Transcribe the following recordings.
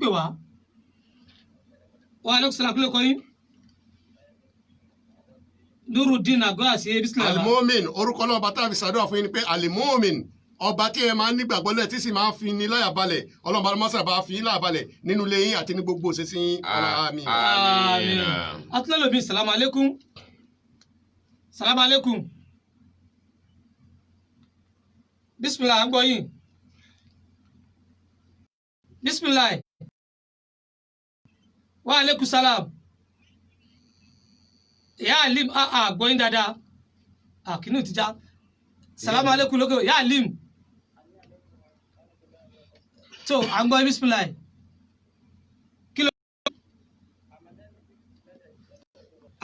ń pè wá? Wa aleykum salaam. Kí ló kọ yín? Nurudeen Àgọ́ àṣẹ, bisimilayi. Alimomin, orúkọ náà ọba tá a fi ṣàdúrà fún yín ni pé Alimomin, ọba tí ẹ máa ń nígbàgbọ́ lẹ̀ tí sì máa ń fi ní láyà balẹ̀. Ọlọ́run bá mọ́sà bá fi yín láyà balẹ̀ nínú ilé yín àti ní gbogbo òṣèṣin yín. Àmín. Àmín. Atúlẹ̀lómi, salamu aleykum, salamu aleykum, bisimilayi, à ń gbọ́ yín, bisimilayi. Wa aleykum salam. Ya Alim, a a gbọ́ yín dáadáa. A kìíní ti já. Salamu aleykum lókè, ya Alim. Tó à ń gbọ́ yín, bisimilayi. Kí ló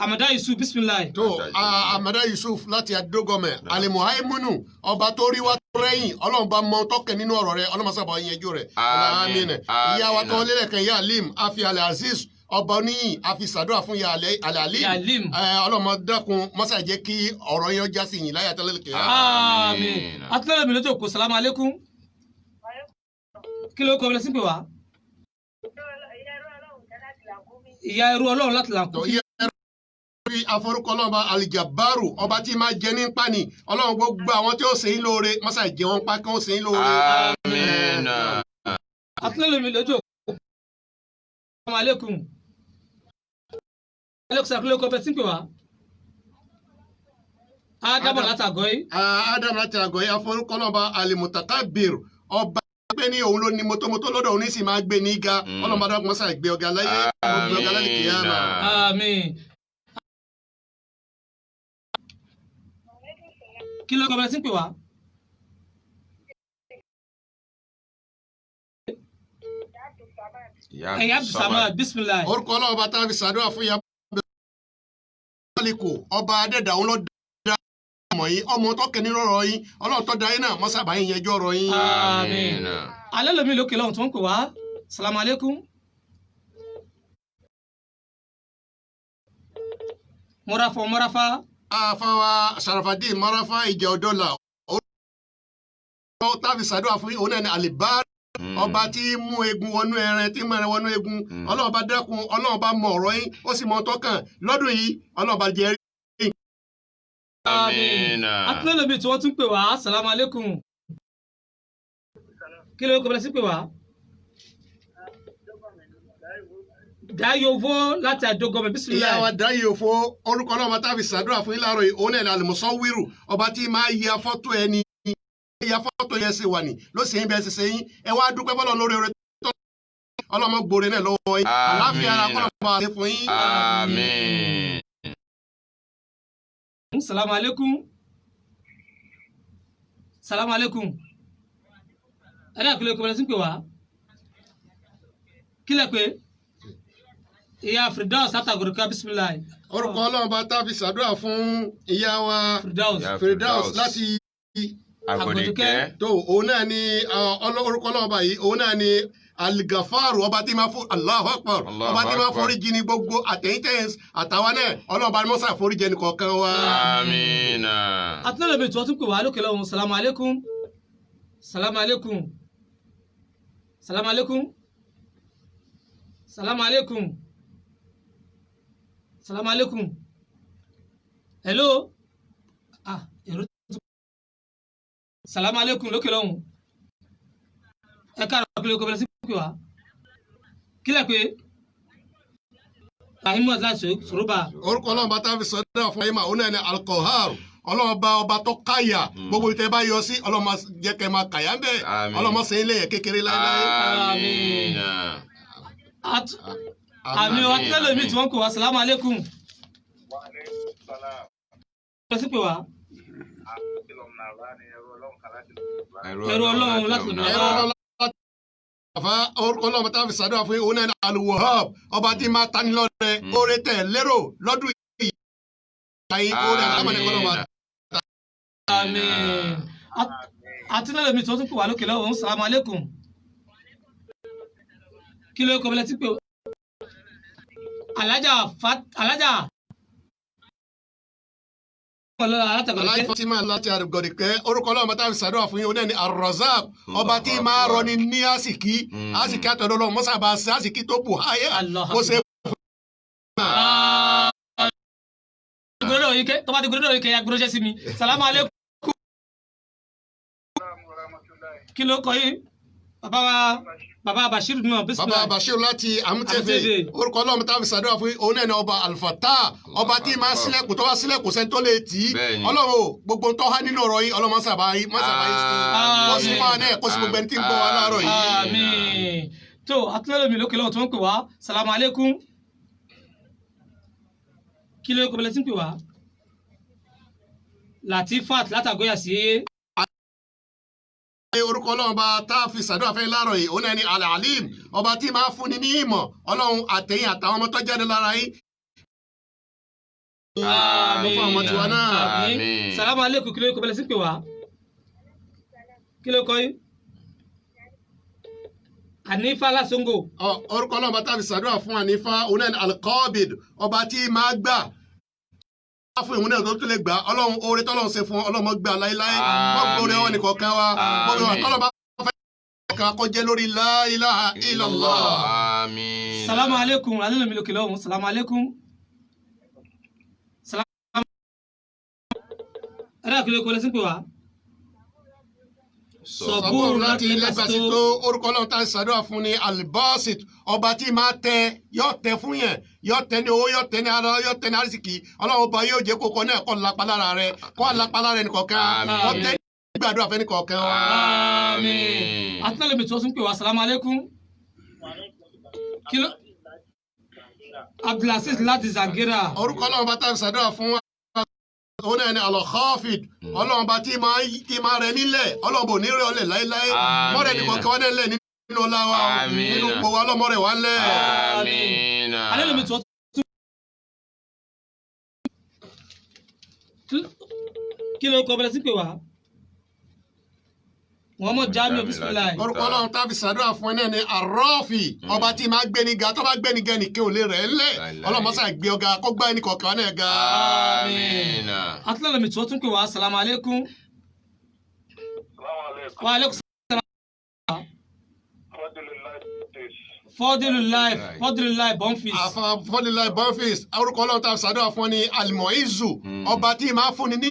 Amada Yusuf, bisimilayi. Tó Amada Yusuf láti Adógọmẹ, Alimuhaimunu, ọba tó rí wa tó rẹ́yìn, Ọlọ́run bá mọ tọkẹ nínú ọ̀rọ̀ rẹ̀, Ọlọ́run sábà yanjú rẹ̀. Àmín. Àmín. Ìyá wa tó lélẹ̀ kan, ya Alim, afi Alẹ́ Aziz, ọba oníyìn, afi sàdúrà fún ya Alẹ́ Ya Alim. Alim. Ọlọ́run dákun mọ́sá jẹ́ kí ọ̀rọ̀ yẹn já sí yìn láyà tẹ́lẹ̀ kẹ́. Àmín. Atúlẹ̀lẹ̀ mi lójú òkú, salamu aleykum. Kí ló kọ́ ọ sí pé wá? Ìyá ẹrú Ọlọ́run láti là ń kú. Tó yẹ fi aforúkọ Ọlọ́run bá Alijabaru, ọba tí máa jẹ ní pani. Ọlọ́run, gbogbo àwọn tí ó ṣe yín lóore, mọ́sá jẹ wọn pa kí wọ́n ṣe yín lóore. Àmín. Atúlẹ̀lẹ̀ mi lójú òkú, salamu aleykum. Aleykum salam. Kí ló kọ́ ọ sí pé wá? Ádámọ̀ látàgọ́ yìí. Adam láti àgọ́ yìí, aforúkọ Ọlọ́run bá Alimutakabir, ọba gbé ní òun ló ní mọ́tòmọ́tò lọ́dọ̀, òun ní sì máa gbé ní ga. Ọlọ́run bá dákun mọ́sá gbé ọ̀gá láyé, gbé ọ̀gá láyé kìíyàmá. Àmín. Kí ló kọ́ ọ sí pé wá? Ẹ̀yà Abdulsamad, bisimilayi. Orúkọ Ọlọ́run bá tá a fi ṣàdúrà fún ya Málíkù, ọba adẹ́dà, òun ló dá ọmọ yín, ọmọ tọkẹ nínú ọ̀rọ̀ yín. Ọlọ́run tó dá yín náà mọ́sá bá yín yanjú ọ̀rọ̀ yín. Àmín. Alẹ́ lomi lókè lọ́hùn tó ń pè wá, salamu aleykum. Mọ́ráfọ́ mọ́ráfá. Àfàwà Sàràfàdì Marafa ìjà ọdọlà, orúkọ tá a fi ṣàdúrà fún yín òun náà ní Àlìbá, ọba tí í mú egun wọnú ẹran, tí mú ẹran wọnú egun. Ọlọ́run bá dákun, Ọlọ́run bá mọ ọ̀rọ̀ yín, ó sì mọ tọkàn lọ́dún yìí. Ọlọ́run bá jẹ́ rí. Àmín. Atúlẹ̀ lomi tí wọ́n tún pè wá, salamu aleykum. Kí ló kọ́ bẹ́rẹ̀ sí pè wá? Dayovo láti Àdógọ́mẹ̀, Ìyá bisimilayi. wa dáyé òfo, orúkọ Ọlọ́run bá tá a fi ṣàdúrà fún yín láàárọ̀ yìí òun náà ní Àlùmọ́sọ́wírù, ọba tí máa ya fọ́tò ẹni, ya fọ́tò yẹn ṣe wà ní ló sì ń bẹ ṣe yín. Ẹ wá dúpẹ́ fọlọ́ lórí oore tó ọlọ́mọ gbòòrè náà lọ́wọ́ yín. Àláfíà ara kọ́nà bá a ṣe fún yín. Àmín. Salamu aleykum. Salamu aleykum. Ẹ dá kí ló kọ́ bẹ́rẹ̀ sí pè wá? Kí lẹ pé? Ìyá Firdaus látàgòrò, bisimilayi. Orúkọ Ọlọ́run bá tá a fi ṣàdúrà fún ìyá wa Firdaus. Ìyá Firdaus Firdaus. láti Àgòdìkẹ́. Tó òun náà ni orúkọ Ọlọ́run bá yìí òun náà ni Aligafaru, ọba tí máa fún, Allahu Akbar, Allahu ọba tí máa Akbar. forí jì ní gbogbo àtẹ̀yìntẹ̀yìn àtàwa náà. Ọlọ́run bá ní mọ́sá forí jẹ nìkọ̀ọ̀kan wa. Àmín. Atúlẹ̀ lomi tí wọ́n tún pè wá lókè lọ́hùn, salamu aleykum. Salamu aleykum. Salamu aleykum. Salamu aleykum. Salamu aleykum. Hello. Ah, èrò tún. Salamu aleykum lókè lọ́hùn. Ẹ káàárọ̀, kí ló kọ́ bẹ̀rẹ̀ sí pè wá? Kí lẹ pé? Rahimu láti Sòróbà. Orúkọ Ọlọ́run bá tá a fi sọdá fún ayé mà òun náà ni Alkohar, Ọlọ́run bá ọba tó káyà. Gbogbo ìtẹ́ bá yọ sí, Ọlọ́run máa jẹ́ kẹ́ máa kàyà ń bẹ̀. Àmín. Ọlọ́run máa sẹ́yìn lẹ́yìn kékeré láéláé. Àmín. Àmì Àmín, atúlẹ̀ lomi àmín. tí wọ́n pè wá, salamu aleykum. Bẹ̀rẹ̀ sí pè wá. Ẹrú Ọlọ́run láti lò Ẹ̀rọ Ọlọ́run àfa, orúkọ Ọlọ́run bá tá a fi sàdúrà fún yín òun náà ni Aluwahab, ọba tí máa tani lọ́rẹ, oore tẹ̀ lérò lọ́dún yìí ayé oore àlámọ̀lẹ́ kọ́ lọ́wọ́. Àmín. Atúlẹ̀ lomi tí wọ́n tún pè wá lókè lọ́hùn, salamu aleykum. Kí ló kọ́ bẹ́lẹ̀ tí pé alájà Látàgbọ̀dẹ̀kẹ́. Aláì Fatima láti Àgọ̀dẹ̀kẹ́, orúkọ Ọlọ́run tá a fi ṣàdúrà fún yín onáà ní Ar-Razzaq, ọba tí máa rọni ní àsìkí, àsìkí àtọ̀dọ̀ Ọlọ́run mọ́sàbà sí àsìkí tó bù háyà Allah. kó ṣe. Gbọdọ̀ yìí kẹ́, tó bá ti gbọdọ̀ yìí kẹ́, ya gbọdọ̀ ṣẹ́ sí mi. Salamu aleykum. Kí ló kọ yín? Bàbá wa, bàbá Bashir náà, Bàbá bisimilayi. Bashir láti Àmútẹ́fẹ̀, Àmútẹ̀fẹ̀. orúkọ Ọlọ́run tá a fi ṣàdúrà fún yín onáà ní ọba Al-Fattah, ọba tí máa sílẹ̀kùn, tó bá sílẹ̀kùn sẹ́ni tó lè tì í. Bẹ́ẹ̀ni. Ọlọ́run o, gbogbo tó há nínú ọ̀rọ̀ yìí, Ọlọ́run mọ́sàbá yìí, mọ́sàbá yìí sí Àmín. kó sì fún wa náà, kó sì gbogbo ẹni tí ń gbọ́ wa láàárọ̀ yìí. Àmín. Tó àtúntò mi lókè lọ́wọ́ tó ń pè wá. Salamu aleykum. Kí ló kọ bẹ́lẹ̀ tí ń pè wá? Latifat látàgóyà sí. Orúkọ Ọlọ́run ọba tá a fi ṣàdúrà fẹ́ láàárọ̀ yìí òun náà ni Al-Alim, ọba tí máa fúnni ní ìmọ̀. Ọlọ́run, àtẹ̀yìn àtàwọn ọmọ tó jáde lára yín Àmín. fún àwọn tiwa náà. Àmín. Àmín. Salamu aleykum. Kí ló kọ bẹ́lẹ̀ tí ń pè wá? Kí ló kọ yín? Hanifa Lasongo. Orúkọ Ọlọ́run ọba tá a fi ṣàdúrà fún Hanifa òun náà ni Al-Qabid, ọba tí máa gbà fún ìhun náà tó tún lè gbà. Ọlọ́run, oore tọ́lọ́run ṣe fún Ọlọ́run mọ́ gbà láéláé, mọ́ gbóore wọn nìkọ̀ọ̀kan wa, mọ́ gbóore wa tọ́lọ́run bá fẹ́ kan kó jẹ́ lórí la ilaha illallah. Àmín. Salamu aleykum. Alẹ́ mi lókè lọ́hùn. Salamu aleykum. Salamu. Ẹ̀rọ kí ló kọ bẹ́lẹ̀ tí ń pè wá? Sọ̀bùrù láti lẹ́gbàsí tó, orúkọ Ọlọ́run tá a ṣàdúrà fún ni Albasit, ọba tí máa tẹ, yóò tẹ fún yẹn, yóò tẹ ní owó, yóò tẹ ní ara, yóò tẹ ní àrísìkì. Ọlọ́run ọba yóò jẹ́ kókó náà kọ́ lápá lára rẹ, kọ́ lápá lára ẹnì kọ̀ọ̀kan, Àmín. kọ́ tẹ gbàdúrà fẹ́ ní kọ̀ọ̀kan wa. Àmín. Àtúntò mi tó tún pè wá. Salamu aleykum. Kí ló? Abdulaziz láti Zangira. Orúkọ Ọlọ́run ọba tá a ṣàdúrà fún òun náà ni Al-Khafid, Ọlọ́run ọba tí máa rẹ nílẹ̀. Ọlọ́run bò ní rẹ ọlẹ̀ láéláé, Àmín. mọ́rẹ̀ ní kọ̀ọ̀kan wọn lẹ̀ nínú ọlá wa, Àmín. nínú ipò wa, ọlọ́mọ rẹ̀ wá lẹ̀. Àmín. Alẹ́ mi tó tún. Kí ló kọ bẹ́lẹ̀ tí ń pè wá? Muhammad Jamiu, bisimilayi. Orúkọ Ọlọ́run tá a fi ṣàdúrà fún ẹ náà ni Arọ́ọ̀fì, ọba tí máa gbé ni ga, tó bá gbé ni ga nìkan ò lè rẹ̀ ńlẹ̀. Láíláí. Ọlọ́run mọ́sá gbé ọ̀gá, kó gbá ẹnì kọ̀ọ̀kan náà ga. Àmín. Àtúntò mi tó tún pè wá. Salamu aleykum. Wa aleykum salam. Fọdúlù life, Fọdúlù life bonfis. Àfọlílà Bonfis, orúkọ Ọlọ́run tá a fi ṣàdúrà fún ẹ ní Alimoizu, ọba tí máa fúnni ní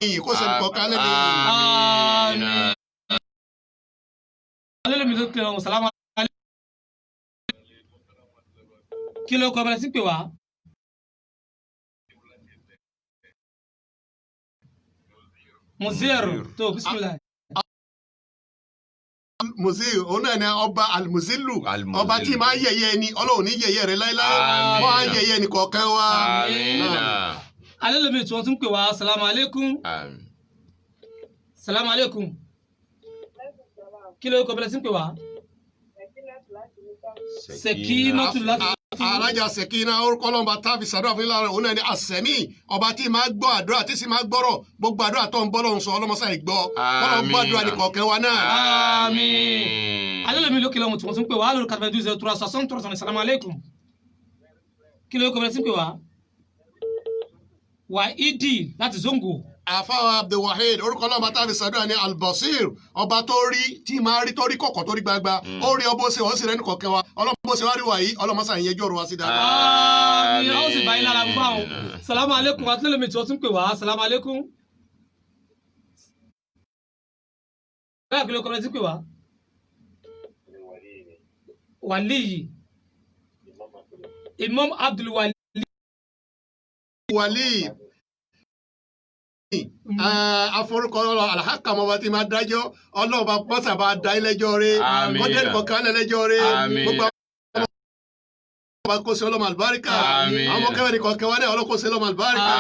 iyì, kó sẹ́ni kọ̀ọ̀kan lẹ́nu. Àmín. Alẹ́ mi tó pè wá. Salamu aleykum. Kí ló kọ bẹ́lẹ̀ tí ń pè wá? Muzir tó, bisimilayi. Muzilu, òun náà ni ọba Alimuzilu, Almuzilu. ọba tí máa yẹ̀yẹ́ ẹni. Ọlọ́run ní yẹ̀yẹ́ rẹ láéláé, Àmín. wọ́n á yẹ̀yẹ́ ẹnì kọ̀ọ̀kan wa. Àmín. Alẹ́ mi tó tún pè wá. Salamu aleykum. Àmín. Salamu aleykum. Kí ló kọ bẹ́lẹ̀ tí ń pè wá? Sekinatu láti. Alájà Sẹ̀kínà, orúkọ Ọlọ́run bá tá a fi ṣàdúrà fún yín láàárọ̀ òun náà ni Àsẹ̀mí, ọba tí máa gbọ́ àdúrà, tí sì máa gbọ́rọ̀. Gbogbo àdúrà tó ń bọ́ lọ́hùn sọ, ọlọ́mọṣà ìgbọ́ kọ́lọ́ Àmín. gbọ́ àdúrà nìkọ̀ọ̀kan wa náà. Àmín. Alẹ́ mi lókè lọ́hùn tí wọ́n tún pè wá lórí 92 03 63. Salamu aleykum. Kí ló kọ bẹ́lẹ̀ tí ń pè wá? Wàhídì láti Zongo. Àfáwọn Abdulwaheed, orúkọ Ọlọ́run bá tá a fi ṣàdúrà ní Albasir, ọba tó rí, tí máa rí, tó rí kọ̀kọ̀, tó rí gbangba. Ó rí ọbọ̀ ṣe, ó sì rẹ́ nìkọ̀ọ̀kan wa. Ọlọ́mọ ṣe wá rí wa yìí, ọlọ́mọṣà ìyẹn ọ̀rọ̀ wa sí dáadáa. Àmín. Ó sì bá yín lára gbọ́ àwọn. Salamu aleykum. Àtúntò mi tí wọ́n tún pè wá. Salamu aleykum. Bẹ́ẹ̀, kí ló kọ́ bẹ́lẹ̀ tí ń pè wá? Wàlíyì. Imam Abdul Wali. Wàlí aforúkọ Alhakam, ọba tí máa dájọ́. Ọlọ́ọ̀bá pọ́sà bá da ilẹ́jọ́ rẹ̀. Àmín. Mọ́tẹ́lì kọ̀ọ̀kan lẹ́lẹ́jọ́ rẹ̀. Àmín. Gbogbo àwọn ọmọ kó sí ọlọ́mọ àlùbáríkà. Àmín. Àwọn ọmọ kẹwàá kọ̀ọ̀kan wa náà, ọlọ́kó sí ọlọ́mọ àlùbáríkà.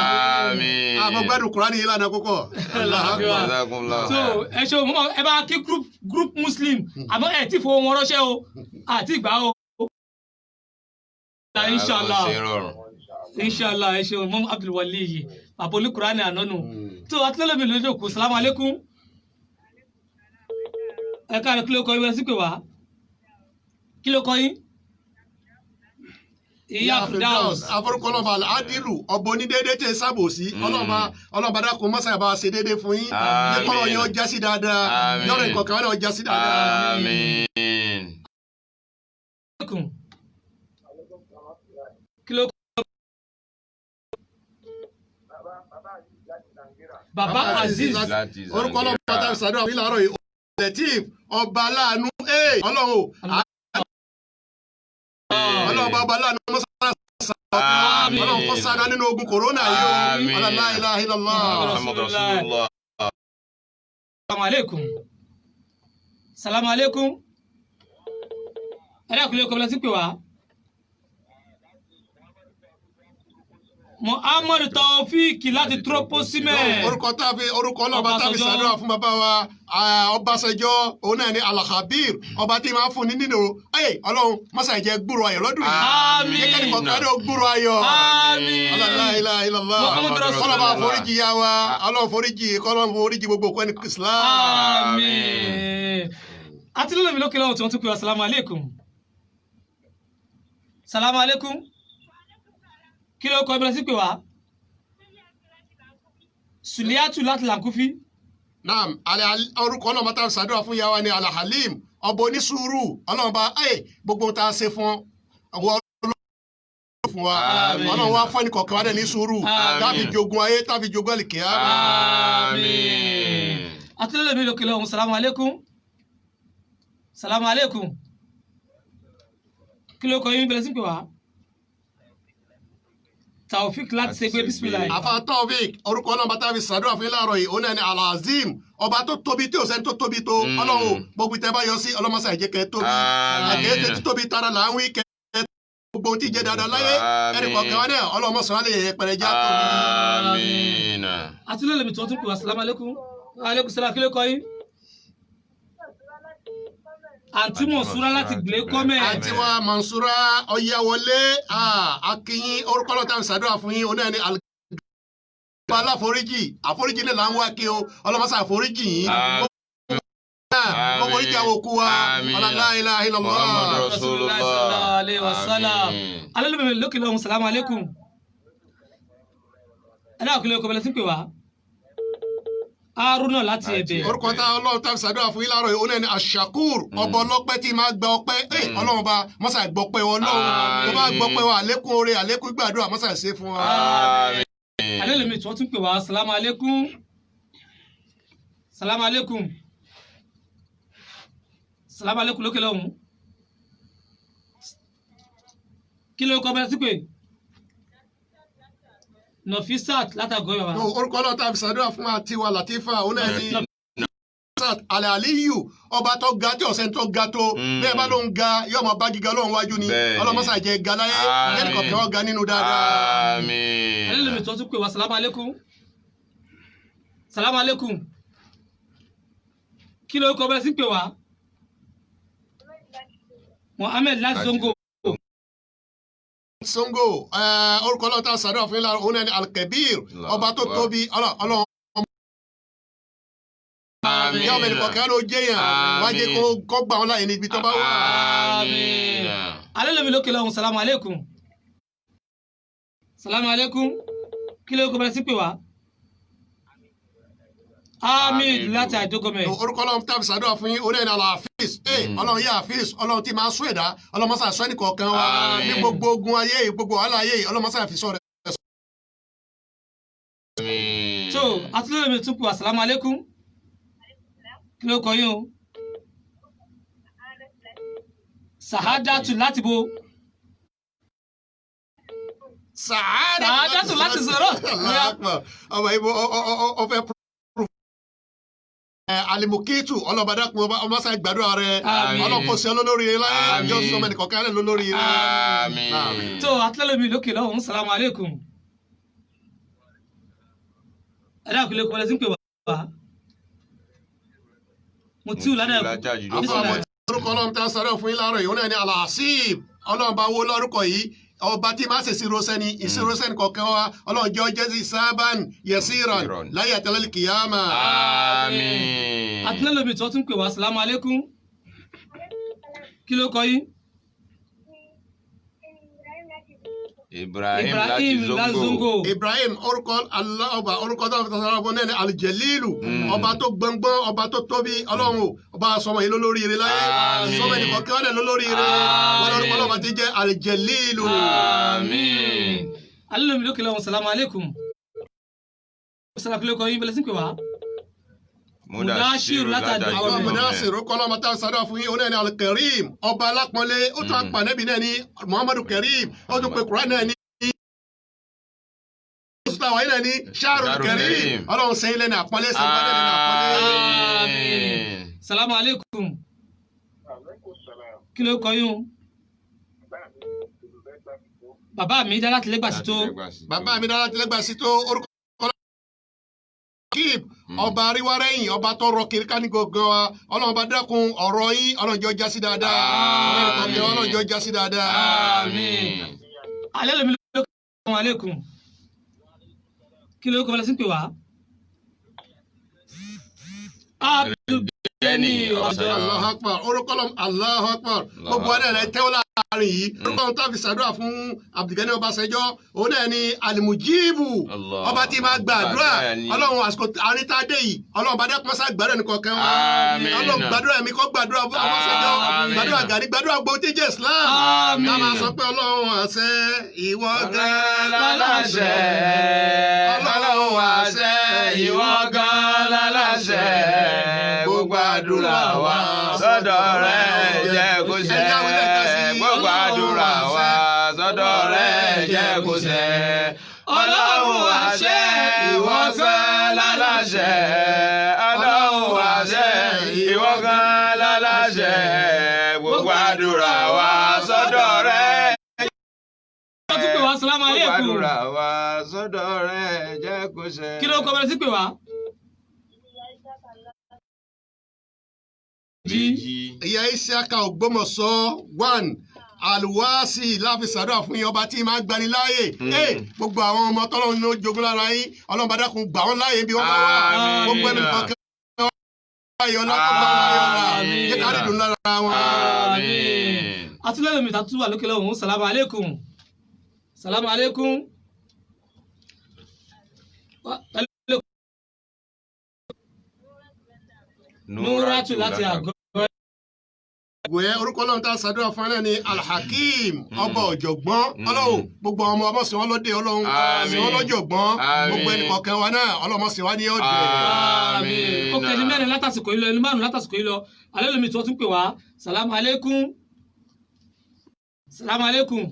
Àmín. Àmọ́ gbádùn Kùránì yìí lánàá púpọ̀. Allahu Akbar. Jazakumullahu So khairan. ẹ ṣe o, mo ẹ bá kí group muslim, àmọ́ ẹ tí fowó wọn ránṣẹ́ o, àti ìgbà o. Inshallah. Ṣe rọrùn. Inshallah. Ẹ ṣeun, Imam Abdul Wali yìí, bàbá olùkùránì ànánu tó atúlẹ̀lẹ́mì lójú òkú. Salamu aleykum. Ẹ káàárọ̀. Kí ló kọ yín? Wẹ́n sí pé wá. Kí ló kọ yín? Ìyá Firdaus. Aforúkọ ọlọ́ba Adilu, ọba onídéédé tẹ sábòsí. Ọlọ́ba, ọlọ́ba, dákun mọ́sá bá wa ṣe déédé fún yín. Àmín. Jẹ́ kọ́rọ̀ yín ó já sí dáadáa. Àmín. Yọ̀rọ̀ ìkọ̀kan náà ó já sí dáadáa. Àmín. Alaikum. Kí ló Bàbá Aziz. Láti Orúkọ ọlọ́ba Zangira. tá a fi ṣàdúrà fún yín láàárọ̀ yìí, Latif, ọba aláàánú. Ee, Ọlọ́run o, Ọlọ́run ọba aláàánú, mọ́sá Àmín. Ọlọ́run kó sáadá nínú ogun kòrónà yìí o. Àmín. Ọlọ́run, la ilaha illallah. Muhammad Rasulullah. Salamu alaikum. Salamu alaikum. Ẹ dákun, lè kọ́ bí lọ sí pé wá. Muhammadu Taofik láti Troposime. Orúkọ tá a fi, orúkọ ọlọ́ba tá a fi Ọbásanjọ́. ṣàdúrà fún bàbá wa Ọbásanjọ́, òun náà ní Alakabir, ọba tí máa ń fún ní nínú ẹ. Ọlọ́run mọ́sá ìjẹ́ gbúrò ayọ̀ lọ́dún yìí. Àmín. Jẹ́ kẹ́ni kọ̀ọ̀kan náà gbúrò ayọ̀. Àmín. Ọlọ́run, la ilaha illallah. Muhammadu Rasulullah. Ọlọ́ba foríjì yá wa, Ọlọ́run foríjì, kọ́lọ́run foríjì gbogbo òkú ẹni Islam. Àmín. Àti lọ́nà mi lókè lọ́wọ́ tí wọ́n tún pè wá. Salamu alaikum. Salamu alaikum. Kí ló kọ́ ibi lọ sí pé wá? Suliatu láti Lankufi. Naam, orúkọ ọlọ́run tá a fi ṣàdúrà fún yá wa ní Alahalim, ọba onísùúrù. Ọlọ́run bá ẹ gbogbo ohun tá a ṣe fún ọ fún wa. Àmín. Ọlọ́run wá fún ẹnì kọ̀ọ̀kan wa dẹ̀ ní sùúrù. Àmín. Táfi jogun ayé, táfi jogun àlìkíyà. Àmín. Àti lọ́nà mi lókè lọ́wọ́. Salamu alaikum. Salamu alaikum. Kí ló kọ́ yín bẹ̀rẹ̀ sí pé wá? Taofik láti ṣe pé bisimilayi. Afa Taofik, orúkọ ọlọ́run bá tá a fi ṣàdúrà fún yín láàárọ̀ yìí, òun náà ní Alazim, ọba tó tóbi tí ò sẹ́ni tó tóbi tó. Ọlọ́run, gbogbo ìtẹ́ bá yọ sí ọlọ́mọṣà, ìjẹ́kẹ́ tóbi. Àmín. Àkẹ́yẹ́sẹ̀ títóbi tara là ń wí kẹ́ gbogbo ohun tí ì jẹ́ dáadáa láyé. Àmín. Ẹnì kọ̀ọ̀kan wa náà, ọlọ́mọṣà wa lè yẹ pẹrẹ já tóbi. Àmín. Àti lọ́nà mi tí wọ́n tún pè wá. Salamu alaikum. Alaikum salam. Kí ló kọ́ yín? Àǹtí Mọ̀súrá láti Gbé Kọ́mẹ̀. Àǹtí wa Mansura Ọ̀yáwọlé, Akínyín, orúkọ ọlọ́run tá a fi ṣàdúrà fún yín, òun náà ní ọba aláforíjì. Àforíjì náà là ń wá kí o. Ọlọ́mọṣà àforíjì yín. Àmín. Kó foríjì àwọn òkú wa. Àmín. Ọlá la ilaha illallah. Muhammad Rasulullah. Sallallahu alaihi wasallam. Àmín. Alẹ́ lómi lókè lọ́hùn. Salamu alaikum. Ẹ dáhùn, kí ló kọ́ bẹ́lẹ́ sí pé wá? Haruna láti Láti Ẹ̀bẹ̀. Orúkọ tá Ọlọ́run tá a fi ṣàdúrà fún yín láàárọ̀ yìí, òun náà ní Ashakur, ọba ọlọ́pẹ́ tí máa gba ọpẹ́. Ọlọ́run bá mọ́sà gbọ́pẹ́ Ọlọ́run tó bá gbọ́pẹ́ wa, àlékún oore, àlékún gbàdúrà, mọ́sà ṣe fún wa. Àmín. Alẹ́ lómi tí wọ́n tún pè wá. Salamu alaikum. Salamu alaikum. Salamu alaikum lókè lọ́hùn. Kí ló kọ́ bẹ́lẹ́ sí pé? Nọfisat látàgọ́ bàbá. No, orúkọ Ọlọ́run tá a fi ṣàdúrà fún àti wa Latifa, òun náà ní Alaliyu, ọba tó ga tí ọ̀sẹ̀ tó ga tó. Bẹ́ẹ̀ bá ló ń ga, yóò máa bá gíga Ọlọ́run wájú ni. Bẹ́ẹ̀ni. Ọlọ́mọṣà jẹ́ ga láyé. Àmín. Ẹnì kọ̀ọ̀kan wọn ga nínú dáadáa. Àmín. Alẹ́ lómi tí wọ́n tún pè wá. Salamu alaikum. Salamu alaikum. Kí ló kọ́ bẹ́lẹ́ sí pé wá? Mohammed láti Zongo. Sango, orúkọ Ọlọ́run tá a ṣàdúrà fún yín lára, òun náà ní Alkebir, ọba tó tóbi. Ọlọ́run Àmín. yá ọmọ ẹnì kọ̀ọ̀kan ló jẹ́yàn wá jẹ́ kó gbà wọn láàyè níbi tó bá wà. Àmín. Alẹ́ lómi lókè lọ́hùn. Salamu alaikum. Salamu alaikum. Kí ló kọ́ bẹ́lẹ́ sí pé wá? Ahmed láti Àìdógọ́mẹ̀. Orúkọ Ọlọ́run tá a fi ṣàdúrà fún yín, òun náà ní Alhafiz. Ọlọ́run yá Hafiz, Ọlọ́run tí máa sún ẹ̀dá, Ọlọ́mọṣà sọ ẹnì kọ̀ọ̀kan wa Àmín. ní gbogbo ogun ayé yìí, gbogbo wàhálà ayé yìí, Ọlọ́mọṣà fi sọ rẹ̀. Àmín. So àti lómi mi tún pè wá. Salamu alaikum. Kí ló kọ yín o? Sahadatu láti bo. Sàádátù láti sọ̀rọ̀. Allahu Akbar. Ọmọ ibo ọfẹ proof. Alimukitu, ọlọ́bàdàkùn ọba ọmọọsà gbàdúrà rẹ. Àmín. Ọlọ́kọ̀ọ́sí olólórí láyé. Àmín. Jọ sọmọ ẹnìkọ̀ọ̀kan rẹ lólórí rẹ. Àmín. So àti lómi lókè lọ́hùn. Salamu alaikum. Ẹ dákun, lè kọ́ bẹ́lẹ́ sí pé wá? Mutiu ládàá. Àfọ àmọ́ orúkọ Ọlọ́run tá a sọ̀rọ̀ fún yín láàárọ̀ yìí, òun náà ní Alhasib. Ọlọ́run bá wo lórúkọ yìí, ọba tí máa ṣèṣirò sẹ́ni, ìṣirò sẹ́ni kọ̀ọ̀kan wa, Ọlọ́run jẹ́ ọjọ́ sí sábàn yẹsíran láyé àtẹlẹ́lì kìyàmà. Àmín. Àti lómi tí wọ́n tún pè wá. Salamu alaikum. Kí ló kọ yín? Ibrahim láti Ibrahim Zongo. Lazongo. Ibrahim, orúkọ Allah, ọba orúkọ tó fi sọ̀rọ̀ fún náà ní Aljalilu, ọba tó gbọngbọ́n, ọba tó tóbi. Ọlọ́run o, ọba sọmọ yìí lólórí ire láyé, Àmín. sọmọ ẹnì kọ̀ọ̀kan náà lólórí ire. Wọn lórúkọ ọlọ́ba ti jẹ́ Aljalilu. Àmín. Alẹ́ lómi lókè lọ́hùn, salamu aleykum. Sọlá kílókọ yín bẹ̀rẹ̀ sí pé wá. Mudashiru láti Àwọn Àdó. Mudasiru, orúkọ ọlọ́ba tá a sọ̀rọ̀ fún yín, òun náà ní Alkarim, ọba alápọ̀nlé. Ó tún apànẹ́bí náà ní Muhammadu Karim, ó tún pe Quran náà ní oṣù táwa yìí náà ní Shahrul Shahrul Karim. Karim. Ọlọ́run sẹ́yìn lẹ́nu àpọ́nlé, sẹ́yìn lẹ́nu àpọ́nlé. Àmín. Salamu aleykum. Aleykum salaam. Kí ló kọ yín o? Bàbá mi olùfẹ́ gbà mí tó. Bàbá mi dá láti lẹ́gbàsí tó. Bàbá mi dára tilẹ̀ sí tó, orúkọ Kib, ọba àríwárẹ́yìn, ọba tó rọ kiri ká ní gbogbo wa. Ọlọ́run bá dákun, ọ̀rọ̀ yín, Ọlọ́run jọ̀ọ́ já sí dáadáa. Àmín. Ọlọ́run jọ̀ọ́ já sí dáadáa. Àmín. Alẹ́ lómi lókè, salamu aleykum. Kí ló kọ bẹ̀rẹ̀ sí pé wá? Abdulgani ọjọ́. Allahu Akbar, orúkọ Ọlọ́run, Allahu Akbar, gbogbo ọdẹ rẹ tẹ́wọ́ láàrin yìí. Orúkọ ohun tó fi ṣàdúrà fún Abdulgani Ọbaṣẹjọ, òun náà ni Alimujibu, Allah. ọba tí máa gbàdúrà. Gbàdúrà ni. Ọlọ́run, àsìkò àrítàdé yìí, Ọlọ́run bá dákun mọ́sá gbàdúrà nìkan kan wá. Àmín. Ọlọ́run gbàdúrà mi, kọ́ gbàdúrà Ọbaṣẹjọ, Àmín. gbàdúrà Gani, gbàdúrà gbogbo tí jẹ́ Islam. Àmín. Ká máa sọ pé Ọlọ́run àṣẹ, ìwọ gan Láláṣẹ, Ọlọ́run àṣẹ, ìwọ gan láláṣẹ. Gbogbo àdúrà wa sọ́dọ̀ rẹ jẹ́ kó ṣẹ. Gbogbo àdúrà wa sọ́dọ̀ rẹ jẹ́ kó ṣẹ. Ọlọ́run àṣẹ, ìwọ gan láláṣẹ. Ọlọ́run àṣẹ, ìwọ gan láláṣẹ. Gbogbo àdúrà wa sọ́dọ̀ rẹ. Wọ́n tún pè wá, salamu Gbogbo aleykum. àdúrà wa sọ́dọ̀ rẹ jẹ́ kó ṣẹ. Kí ló kọ bẹ̀rẹ̀ sí pé wá? Méjì. Ìyá Isiaka Ògbómọ̀ṣọ́ one, Aluwasi láfi ṣàdúrà fún yín, ọba tí máa ń gbani láàyè. Ee, gbogbo àwọn ọmọ tọ́lọ́run ló jogún lára yín, Ọlọ́run bá dákun gbà wọ́n láàyè bí wọ́n bá wà. Àmín. Gbogbo ẹni kan kẹ́ láyọ̀ ọlá, kó gbà wọ́n láyọ̀ ọlá. Àmín. Jẹ́ ká rí dùn lára wọn. Àmín. Atúlẹ̀ lómi tàtú wà lókè lọ́hùn, salamu aleykum. Salamu aleykum. Nuratu láti àgọ́. Wẹ́ orúkọ Ọlọ́run tá a ṣàdúrà fún ẹ náà ni Alhakim, ọba ọ̀jọ̀gbọ́n. Ọlọ́run, gbogbo ọmọ ọmọ sìn wọ́n lóde, Ọlọ́run sìn wọ́n lọ́jọ̀gbọ́n. Àmín. Gbogbo ẹnì kọ̀ọ̀kan wa náà, Ọlọ́run sìn wá ní ọ̀dẹ̀. Àmín. Ó kẹ́ni mẹ́rin látàsìkò yìí lọ, ẹni márùn látàsìkò yìí lọ. Alẹ́ lómi tí wọ́n tún pè wá, salamu aleykum. Salamu aleykum.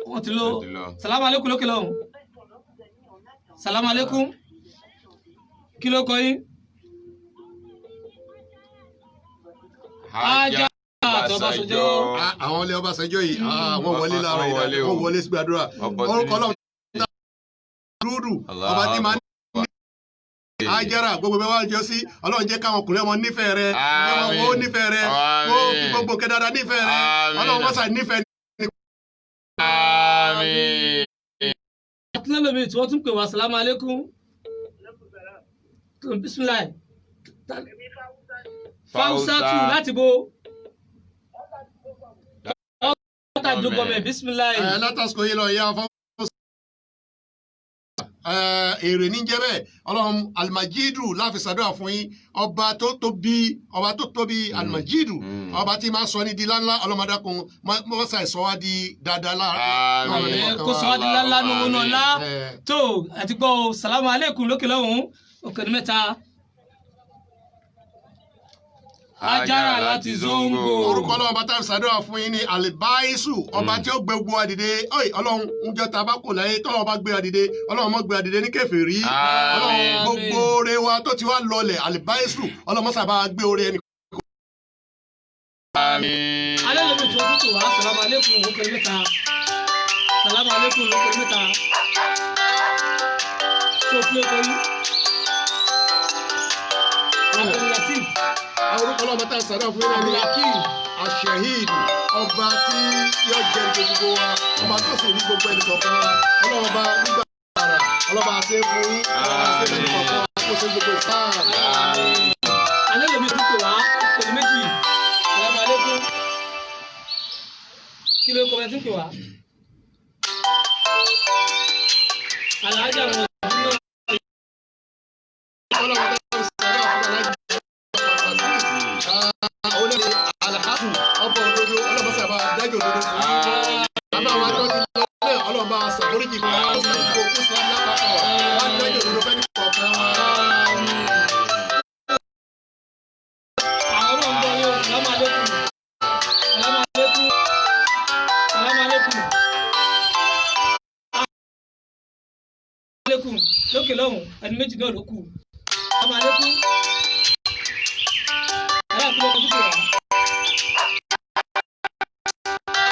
Wọ́n ti lọ. Wọ́n ti lọ. Salamu aleykum lókè lọ́hùn. Salamu aleykum. Kí ló kọ yín? Ajá àtọ̀bàṣọjọ́. Ah, àwọn ilé Ọbásanjọ́ yìí, ah, wọ́n wọlé láàárọ̀ Wọ́n yìí wọlé dáadáa, o. wọ́n wọlé sí gbàdúrà. Orúkọ Ọlọ́run tá dúdú, ọba tí máa ń ní Ajara, gbogbo bẹ́ẹ̀ wá jọ sí, Ọlọ́run jẹ́ káwọn ọkùnrin ọmọ nífẹ̀ẹ́ rẹ, Àmín. kó nífẹ̀ẹ́ rẹ, kó fi Àmín. gbogbo kẹ́ dáadáa nífẹ̀ẹ́ rẹ. Àmín. Ọlọ́run mọ́sà nífẹ̀ẹ́. Àmín. Atúlẹ̀ lómi tí wọ́n tún pè wá, salamu aleykum. Bisimilayi. Fausatu láti bo. Látàdó gọmẹ, bisimilayi. Ẹ látàsíkò yìí lọ, ìyá fọwọ́ èrè ní jẹ́ bẹ́ẹ̀. Ọlọ́run Alimajidu láfi ṣàdúrà fún yín, ọba tó tóbi, ọba tó tóbi, Alimajidu, ọba tí máa sọ ní di ńláńlá. Ọlọ́mọdékun mọ́sá ìsọ wá di dáadáa láàárọ̀. Àmín. Kó sọ wá di ńláńlá nù wọn náà lá. Ẹ. Tó àti gbọ́ o, salamu aleykum lókè lọ́hùn-ún, òkè ní mẹ́ta. Ajára láti Zongo. Orúkọ Ọlọ́run bá tá a ṣàdúrà fún yín ní Alibaisu, ọba tí ó gbé gbogbo wa dìde. Ọyì Ọlọ́run, ń jọ tá a bá kò láyé, tọ́lọ́run bá gbé wa dìde, Ọlọ́run mọ́ gbé wa dìde ní kèfèrí. Àmín. Ọlọ́run, gbogbo oore wa tó ti wá lọlẹ̀, Alibaisu, Ọlọ́run mọ́sà bá gbé oore ẹni. Àmín. Alẹ́ lómi tí wọ́n tún wá, salamu aleykum, òkè ní mẹ́ta. Salamu aleykum lókè ní mẹ́ta. Tó kí ló kọ yín? Abdulateef. Orúkọ Ọlọ́run bá tá a ṣàdúrà fún yín ní Abdulhakeem. Asehid, ọba tí yóò jẹ gbogbo wa, ọba tó sì rí gbogbo ẹnì kọ̀ọ̀kan wa. Ọlọ́run bá nígbà àrà, Ọlọ́run bá ṣe é fún yín, Ọlọ́run bá ṣe é fún ẹnì kọ̀ọ̀kan wa, kó ṣe gbogbo ìsáà. Alẹ́ lómi tún pè wá, òkè ní méjì. Salamu aleykum. Kí ló kọ bẹ́ẹ̀ tún pè wá? Alájà wọn dúró. Ọlọ́run bá fi ṣàdúrà fún aláàjì àwọn olórí alhaku ọba òdodo, ọlọ́run sábà dájọ́ òdodo fún yín. Bàbá wa tó ti lọ náà, ọlọ́run bá ṣàforíjì fún wa, ó sì kó kó sí lápapọ̀ wá dájọ́ òdodo fẹ́ ní kọ̀ọ̀kan wa. Àwọn náà ń bọ̀ yóò. Salamu alaikum. Salamu alaikum. Salamu alaikum. Alaikum. Lókè lọ́hùn, ẹni méjì náà ló kù. Salamu alaikum.